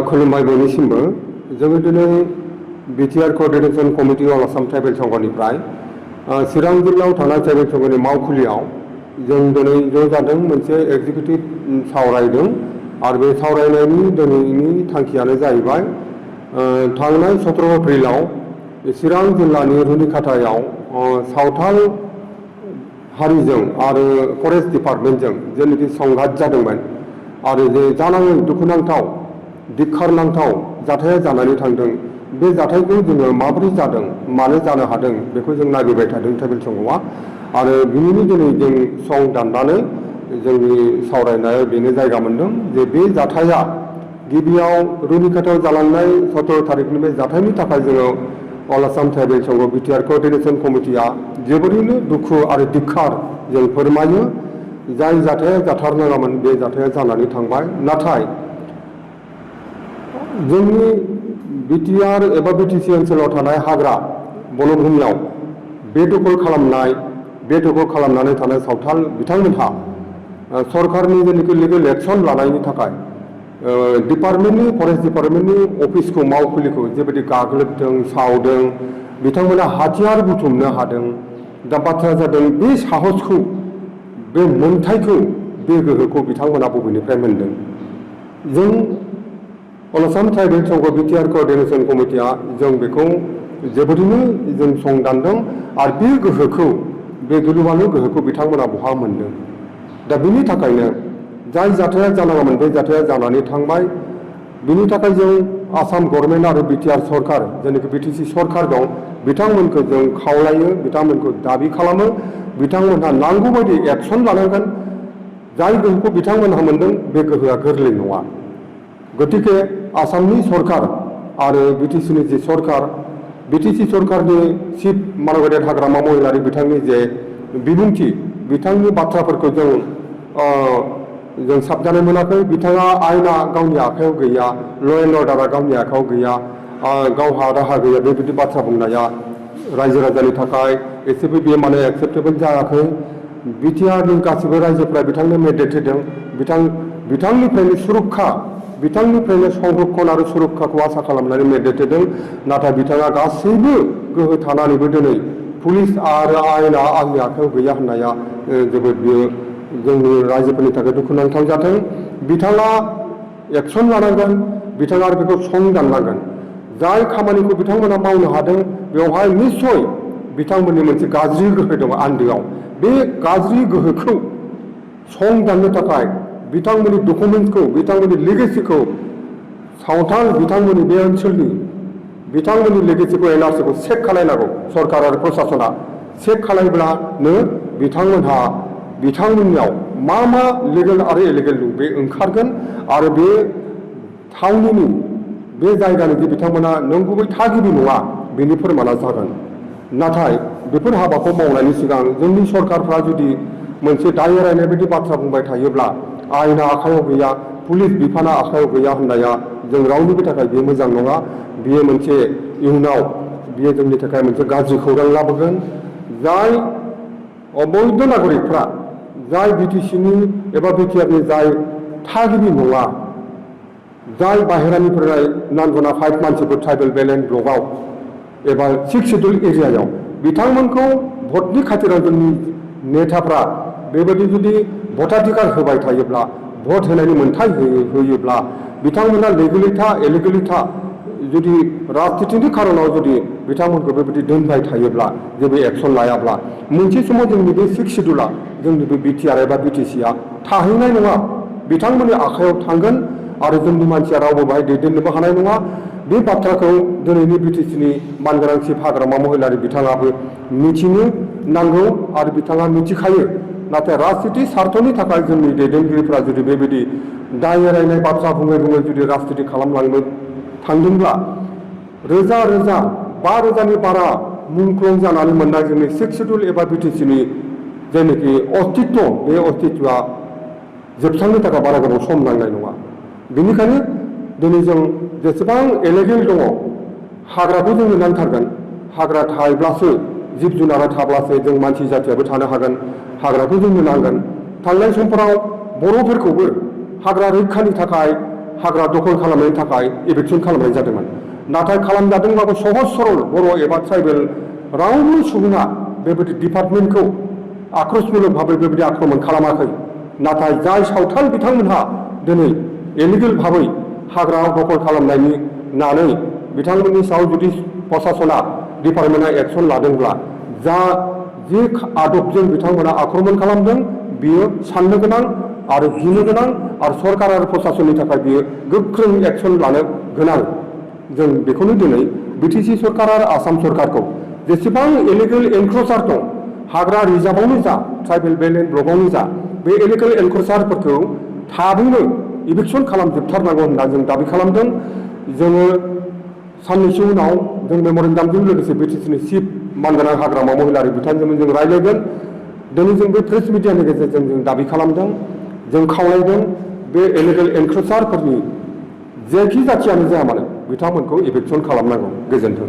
खुलुमबाय बयनिसिमबो जोङो दिनै BTR Coordination Committee of Assam Tribal संघनिफ्राय चिरां जिल्लायाव थानाय ट्राइबेल संघनि मावखुलियाव जों दिनै ज' जादों मोनसे एग्जिकिउटिभ सावरायदों आरो बे सावरायनायनि दिनैनि थांखियानो जाहैबाय थांनाय 17 एप्रिलाव चिरां जिल्लानि रुनिखाथायाव सावथाल हारिजों आरो फरेस्ट डिपार्टमेन्टजों जेनोखि संघात जादोंमोन आरो जे जानाङै दुखुनांथाव धिक्खारनांथाव जाथाया जानानै थांदों बे जाथायखौ जोङो माबोरै जादों मानो जानो हादों बेखौ जों नायबोबाय थादों ट्राइबेल संघआ आरो बिनिनो दिनै जों सं दाननानै जोंनि सावरायनायाव बेनो जायगा मोनदों जे बे जाथाया गिबियाव रुनिखाथायाव जालांनाय 17 थारिखनि बे जाथायनि थाखाय जोङो अल आसाम ट्राइबेल संघ BTR कोअर्डिनेशन कमिटिया जोबोरैनो दुखु आरो धिक्खार जों फोरमायो जाय जाथाया जाथारनाङामोन बे जाथाया जानानै थांबाय नाथाय जोंनि BTR एबा BTC ओनसोलाव थानाय हाग्रा बनभूमियाव बेदखल खालामनानै थानाय सावथाल बिथांमोनहा सरकारनि जेनोखि लिगेल एक्शन लानायनि थाखाय डिपार्टमेन्टनि फरेस्ट डिपार्टमेन्टनि अफिसखौ मावखुलिखौ जेबायदि गाग्लोबदों सावदों बिथांमोना हाथियार बुथुमनो हादों दा बाथ्राया जादों बे साहसखौ बे मोनथायखौ बे गोहोखौ बिथांमोना बबेनिफ्राय मोनदों जों अल आसाम ट्राइबेल संघ BTR कोअर्डिनेशन कमिटिया जों बेखौ जोबोरैनो जों संदानदों आरो बे गोहोखौ बे गिलुबालु गोहोखौ बिथांमोना बहा मोनदों दा बिनि थाखायनो जाय जाथाया जानाङामोन बे जाथाया जानानै थांबाय बिनि थाखाय जों आसाम गभर्नमेन्ट आरो BTR सरकार जेनाखि BTC सरकार दं बिथांमोनखौ जों खावलायो बिथांमोनखौ दाबि खालामो बिथांमोनहा नांगौ बायदि एक्शन लानांगोन जाय गोहोखौ बिथांमोनहा मोनदों बे गोहोआ गोरलै नङा गतिके आसामनि सरकार आरो BTCनि जे सरकार BTC सरकारनि चिफ मानगेदेर हाग्रामा महिलारि बिथांनि जे बिबुंथि बिथांनि बाथ्राफोरखौ जों साबजानाय मोनाखै बिथाङा आयेना गावनि आखायाव गैया ल' एन्ड अर्डारा गावनि आखायाव गैया गावहा राहा गैया बेबायदि बाथ्रा बुंनाया रायजो राजानि थाखाय एसेबो बे माने एक्सेप्टेबल जायाखै BTRनि गासिबो रायजोफ्रा बिथांनो मेन्डेट होदों बिथांनिफ्रायनो सुरक्षा बिथांनिफ्रायनो संरक्षण आरो सुरक्षाखौ आसा खालामनानै मेन्डेट होदों नाथाय बिथाङा गासैबो गोहो थानानैबो दिनै पुलिस आरो आयेना आंनि आखायाव गैया होननाया जोबोद बियो जोंनि रायजोफोरनि थाखाय दुखुनांथाव जादों बिथाङा एक्शन लानांगोन बिथाङा आरो बेखौ सं दाननांगोन जाय खामानिखौ बिथांमोना मावनो हादों बेवहाय निस्सय बिथांमोननि मोनसे गाज्रि गोहो दं आन्दोआव बे गाज्रि गोहोखौ सं दाननो थाखाय बिथांमोननि डकुमेन्टसखौ बिथांमोननि लेगेसिखौ सावथाल बिथांमोननि बे ओनसोलनि बिथांमोननि लेगेसिखौ एनआरसिखौ चेक खालायनांगौ सरकार आरो प्रशासना चेक खालायब्लानो बिथांमोननियाव मा लिगेल आरो इलिगेल दं बे ओंखारगोन आरो बे थावनिनि बे जायगानि जे बिथांमोना नंगुबै थागिबि नङा बेनि फोरमाना जागोन नाथाय बेफोर हाबाखौ मावनायनि सिगां जोंनि सरकारफ्रा जुदि मोनसे दाय एरायनाय बायदि बाथ्रा बुंबाय थायोब्ला आयेना आखायाव गैया पुलिस बिफाना आखायाव गैया होननाया जों रावनिबो थाखाय बेयो मोजां नङा बियो मोनसे इयुनाव बियो जोंनि थाखाय मोनसे गाज्रि खौरां लाबोगोन जाय अबैध नागरिकफ्रा जाय BTCनि एबा BTRनि जाय थागिबि नङा जाय बाहेरानिफ्राय नानगना 5 मानसिफोर ट्राइबेल बेलेन्ड ब्लकआव एबा 6 शिड्युल एरियायाव बिथांमोनखौ भटनि खाथिराव जोंनि नेताफ्रा बेबायदि जुदि भटाधिकार होबाय थायोब्ला भट होनायनि मोन्थाय होयोब्ला बिथांमोना लिगेलिथा इलिगेलिथा जुदि राजनितिनि खारनाव जुदि बिथांमोनखौ बेबायदि दोनबाय थायोब्ला जेबो एक्शन लायाब्ला मोनसे समाव जोंनि बे 6 शिड्युला जोंनि बे BTR एबा BTCआ थाहैनाय नङा बिथांमोननि आखायाव थांगोन आरो जोंनि मानसिया रावबो बाहाय दैदेननोबो हानाय नङा बे बाथ्राखौ दिनैनि BTCनि मानगोनां चिफ हाग्रामा महिलारि बिथाङाबो मिथिनो नांगौ आरो बिथाङा मिथिखायो नाथाय राजनिति स्वार्थनि थाखाय जोंनि दैदेनगिरिफ्रा जुदि बेबायदि दाय एरायनाय बाथ्रा बुङै जुदि राजनिति खालामलांनो थांदोंब्ला रोजा 5,000नि बारा मुंख्लं जानानै मोननाय जोंनि 6 शिड्युल एबा BTCनि जेनाखि अस्तित्व बे अस्तित्वआ जोबस्रांनो थाखाय बारा गोबाव सम नांनाय नङा बेनिखायनो दिनै जों जेसेबां इलिगेल दङ हाग्राखौ जोंनो नांथारगोन हाग्रा थायोब्लासो जिब जुनारा थाब्लासो जों मानसि जाथियाबो थानो हागोन हाग्राखौ जोंनो नांगोन थांनाय समफोराव बर'फोरखौबो हाग्रा रैखानि थाखाय हाग्रा दखल खालामनायनि थाखाय इभिक्सन खालामनाय जादोंमोन। नाथाय खालामजादोंबाबो सहज सरल बर' एबा ट्राइबेल रावबो सुबुङा बेबायदि डिपार्टमेन्टखौ आक्रोशमूलक भाबै बेबायदि आक्रमण खालामाखै। नाथाय जाय सावथाल बिथांमोनहा दिनै इलिगेल भाबै हाग्रा दखल खालामनायनि नानै बिथांमोननि सायाव जुदि प्रशासना डिपार्टमेन्टआ एक्सन लादोंब्ला जे आदबजों बिथांमोना आक्रमण खालामदों बियो साननो गोनां आरो गिनो गोनां आरो सरकार आरो प्रशासननि थाखाय बियो गोख्रों एक्सन लानो गोनां। जों बेखौनो दिनै बिटिसि सरकार आरो आसाम सरकारखौ जेसेबां इलिगेल एनक्रोचार दं हाग्रा रिजार्भआवनो जा ट्राइबेल बेल्ट एन्ड ब्लकआवनो जा बे इलिगेल एनक्रोचारफोरखौ थाबैनो इभिक्सन खालामजोबथारनांगौ होनना जों दाबि खालामदों। जोङो साननैसो उनाव जों मेम'रेन्डामजों लोगोसे बिटिसिनि चिफ मानगोनां हाग्रामा महिलारि बिथांजों जों रायज्लायगोन। दिनै जों बे प्रेस मिडियानि गेजेरजों जों दाबि खालामदों, जों खावलायदों बे इलिगेल एनक्रोचारफोरनि जेखि जाथियानो जाया मानो बिथांमोनखौ इभिक्सन खालामनांगौ। गोजोन्थों।